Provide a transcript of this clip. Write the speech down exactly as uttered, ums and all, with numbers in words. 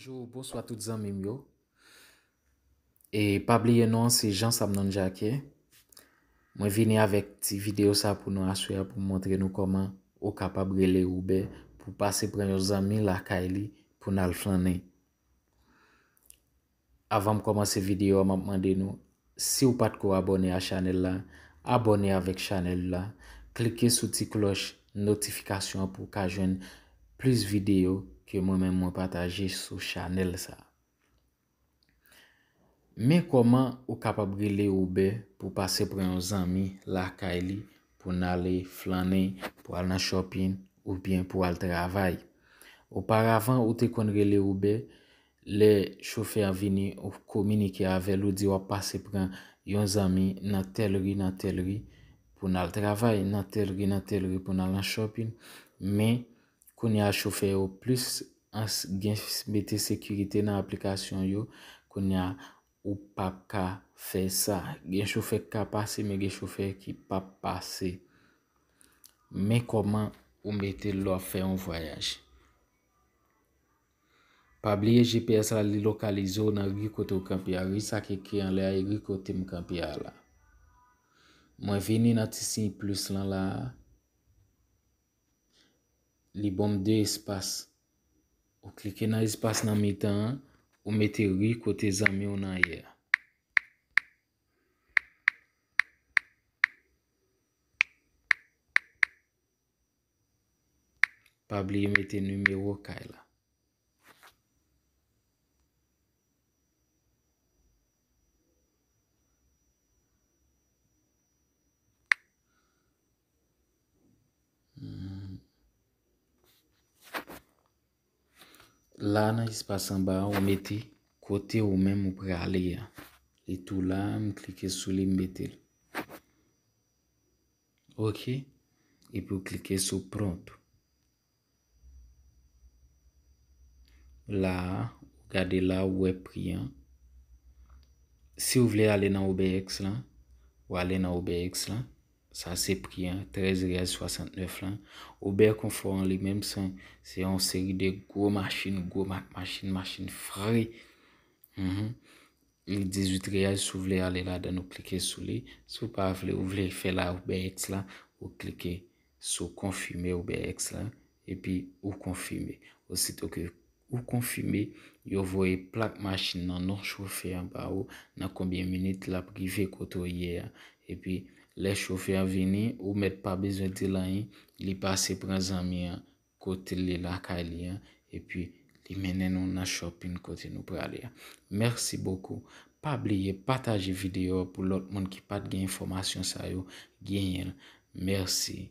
Bonjou, bonswa tout zanmi m yo. E pa bliye non an se Jean Samnon Jacquet. Mwen vini avèk ti videyo sa pou nou aswè a pou m montre nou kòman ou kapab rele Uber pou pase pran yon zanmi lakay li pou n al flannen. Avan m kòmanse videyo a, m ap mande nou, si w pa t ko abòne a chanèl la, abòne avèk chanèl la, klike sou ti klòch notifikasyon an pou w ka jwenn plis videyo ke mwen menm mwen pataje sou chanèl sa. Men kòman ou kapab rele Uber pou pase pran yon zanmi lakay li pou n ale flannen, pou al nan shopping oubyen pou al travay. Oparavan, ou te konn rele Uber, lè chofè a vini, ou kominike avè l, ou di w ap pase pran yon zanmi nan tèl ri, nan tèl ri, pou n al travay, nan tèl ri, nan tèl ri, pou n al nan shopping. Men, kounye a chofè yo plis ans-, gen s-, mete sekirite nan aplikasyon yo, kounye a ou p ap ka fè sa. Gen chofè k ka pase, men gen chofè ki p ap pase. Men kòman ou mete l lè w ap fè yon vwayaj. Pa bliye G P S la li lokalize w nan ri kote w kanpe a. Ri sa ki ekri anlè a e ri kote m kanpe a la. Mwen vini nan ti siy plis lan la a. Li ban m de espas. Ou klike nan espas nan mitan an, ou mete ri kote zanmi w nan ye a. Pa bliye mete nimewo kay la. Hmm. La nan espas anba a, ou mete kote ou menm ou prale a. Li tou la, m klike sou li, m mete l. Ok. Epi w klike sou pronto. La a, ou gade la, ou wè pri an. Si w vle ale nan UberX lan, ou ale nan UberX lan. Sa se pri an, trèz riyal swasantnèf lan. Uber Confort an li menm, se, se yon seri de gwo machin, gwo mak machin, machin fre. Mhm. Li dizuit riyal, si w vle ale ladan, ou klike sou li. Si w pa vle, ou vle fè la UberX la, ou klike sou konfime UberX la, epi ou konfime. Osito ke ou konfime, yo voye plak machin nan non chofè an ba ou, nan konbyen minit l ap rive kote w ye a. Epi, lè chofè an vini, ou mèt pa bezwen di l anyen, li pase pran zanmi an kote l ye lakay li an, epi li mennen nou nan shopping kote nou prale a. Mèsi bokou. Pa bliye pataje videyo a pou lòt moun ki pa t gen enfòmasyon sa yo genyen l. Mèsi.